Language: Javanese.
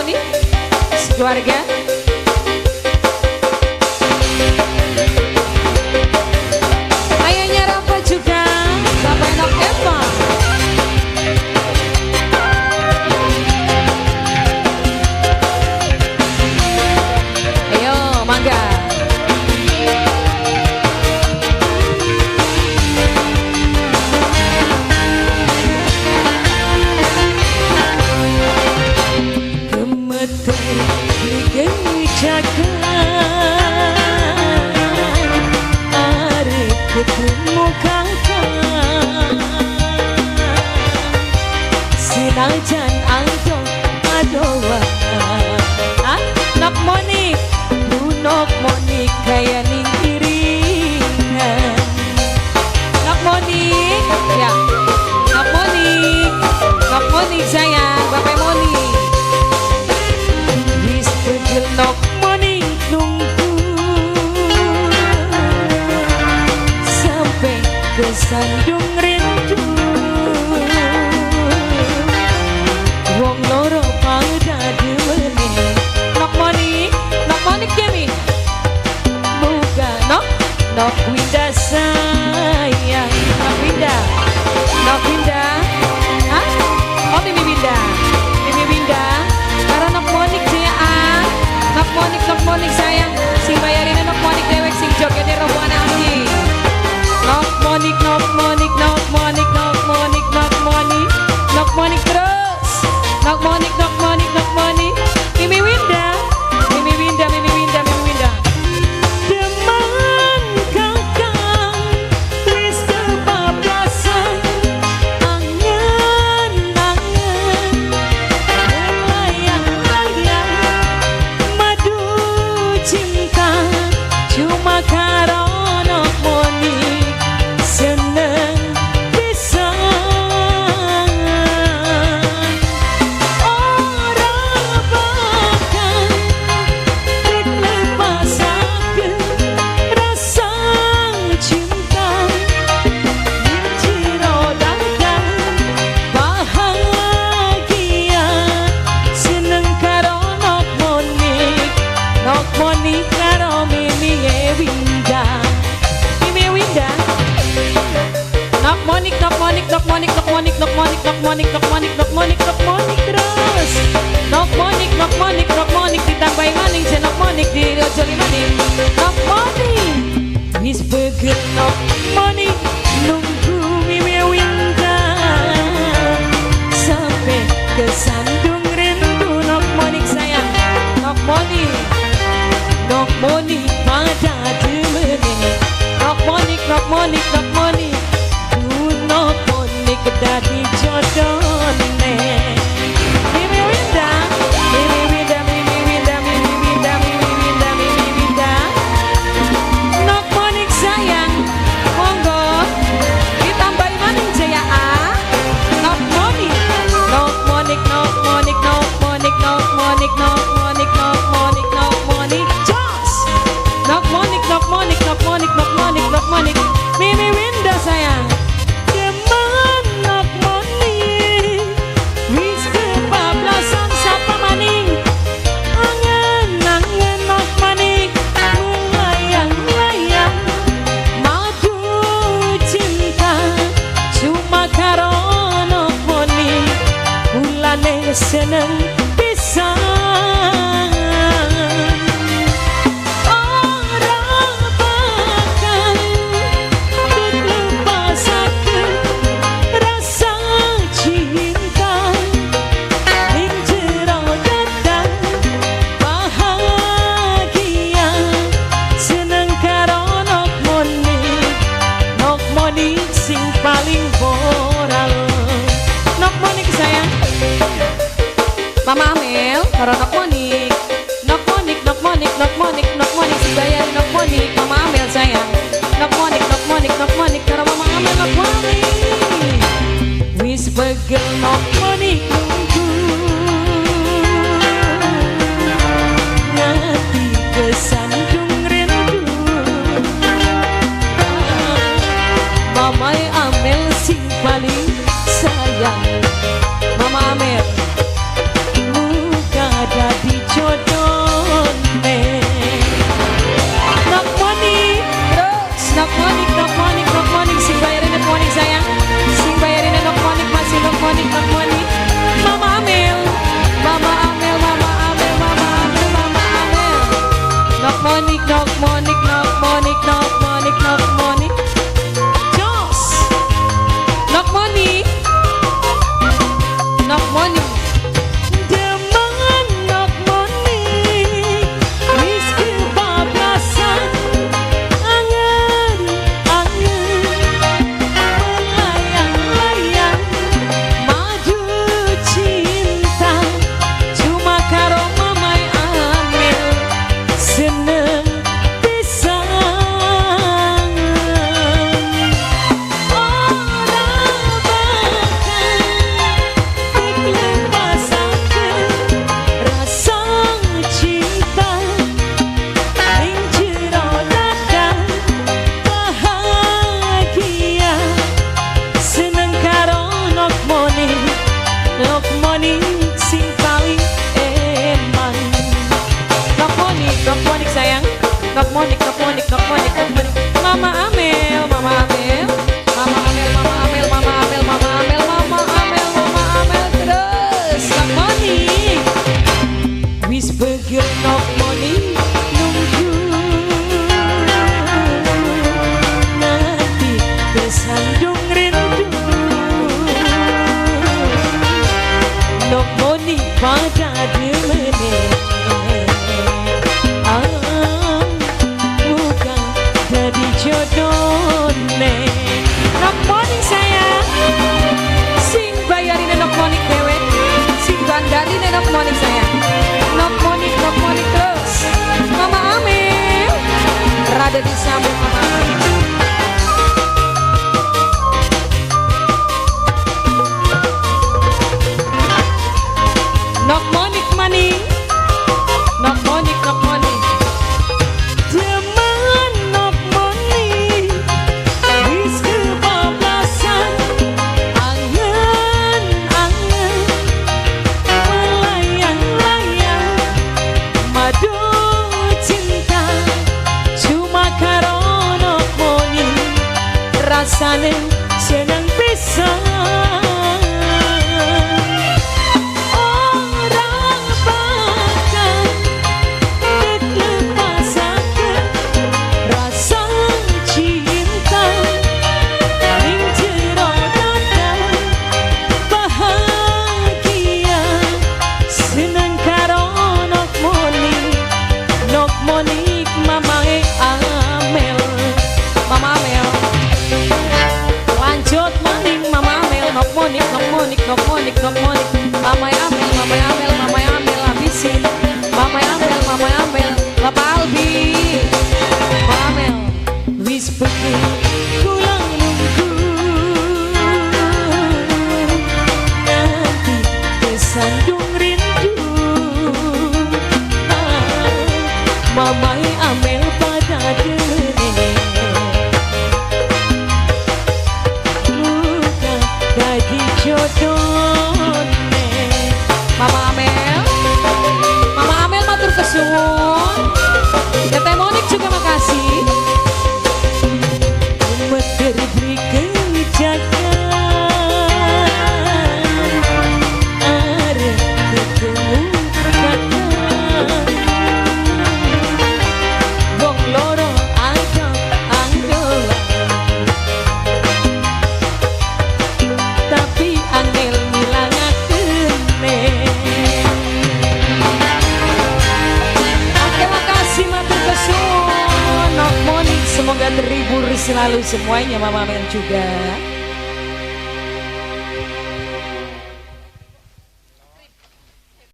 Moni sekeluarga. Ayahnya Rafa juga, Bapak Enok Eva. Ayo, mangga. Gemeter jagan arep ketemu kakak senajan adoh adohan. Ah, Nok Monik, Bu Nok Monik kaya ning iringan. Nok Monik, ya. Nok Monik, Nok Monik sayang, Bapak Monik. Wis pegel Nok Monik nunggu sampai kesandung rindu. Wong loro pada demene. Nok Monik, Nok Monik Kemi. Muga Nok, Nok Winda sayang. Nok Winda, Nok Winda. Hah? Oh, Mimi Winda, Mimi Winda. Karo Nok Monik jaya ah. Nok Monik, Nok Monik sayang. Sing bayarin Nok Monik dewek sing jogete rombongan Anggi. Nok Monik, Nok Monik, Nok Monik, Nok Monik, Nok Monik, Nok Monik terus. Nok Monik, Nok Monik, Nok Monik. Mimi Winda, Mimi Winda, Mimi Winda, Mimi Winda. Demen kakang wis kebablasan angen-angen melayang-layang madu cinta cuma karo Nok Monik seneng pisan. Ora bakal dilepasaken rasa cinta ning jero dada bahagia seneng karo Nok Monik, Nok Monik karo Mimi Winda, Mimi Winda. Nok Monik, Nok Monik, Nok Monik, Nok Monik, Nok Monik, Nok Monik, Nok Monik, Nok Monik, Nok Monik terus. Nok Monik, Nok Monik, Nok Monik ditambahin maning, je Nok Monik diojoli maning. Nok Monik, wis pegel Nok Monik nunggu Mimi Winda sampai kesandung rindu. Nok Monik sayang, Nok Monik, Nok Monik pada demene. Nok Monik, Nok Monik, Nok Monik, Du Nok Monik dadi jodone. Mimi Winda, Mimi Winda, Mimi Winda, Mimi Winda, Mimi Winda, Mimi Winda. Nok Monik sayang, monggo ditambahi maning jaya ah. Nok Monik, Nok Monik, Nok Monik, Nok Monik, Nok Monik, Nok Monik, Nok Monik, Nok Monik, jos. Nok Monik, Nok Monik, Nok Monik, Nok Monik, Nok Monik, Mimi Winda sayang. Demen Nok Monik, wis kebablasan sapa maning. Angen-angen Nok Monik, melayang-layang madu cinta cuma karo Nok Monik mulane seneng pisan. Ora bakal dilepasaken rasa cinta ning jero dada bahagia seneng karo Nok Monik, Nok Monik sing paling moral. Nok Monik sayang, Mama Amel karo Nok Monik, Nok Monik, Nok Monik, Nok Monik, Nok Monik sing bayarin Nok Monik, Mama Amel sayang. Nok Monik, Nok Monik, Nok Monik karo Mama Amel. Nok Monik wis pegel Nok Monik nunggu nganti kesandung rindu. Mamai Amel sing paling sayang. Mama Amel muka Rasane seneng pisan. Ora bakal dilepasaken rasa cinta ning jero dada. Bahagia seneng karo Nok Monik, Nok Monik mamae Amel. Mama Amel, lanjut maning Mama Amel. Nok Monik, Nok Monik, Nok Monik, Nok Monik, Mamae Amel, Mamae Amel, Mamae Amel, habisin Mamae Amel, Mamae Amel, Bapak Albi, Mama Amel. Wis peke kula nunggu nganti kesandung rindu. Ah, Mamae Amel pada demene. Muga dadi jodone. Mama Amel, Mama Amel, matur kesuwun. Teteh Monik juga makasih. Meter beri kejagaan arep ketemu kakang. Wong loro adoh adohan, tapi angel ngilangakene. Oke, makasih, matur kesuwun Nok Monik, semoga terhibur selalu semuanya, Mama Amel juga.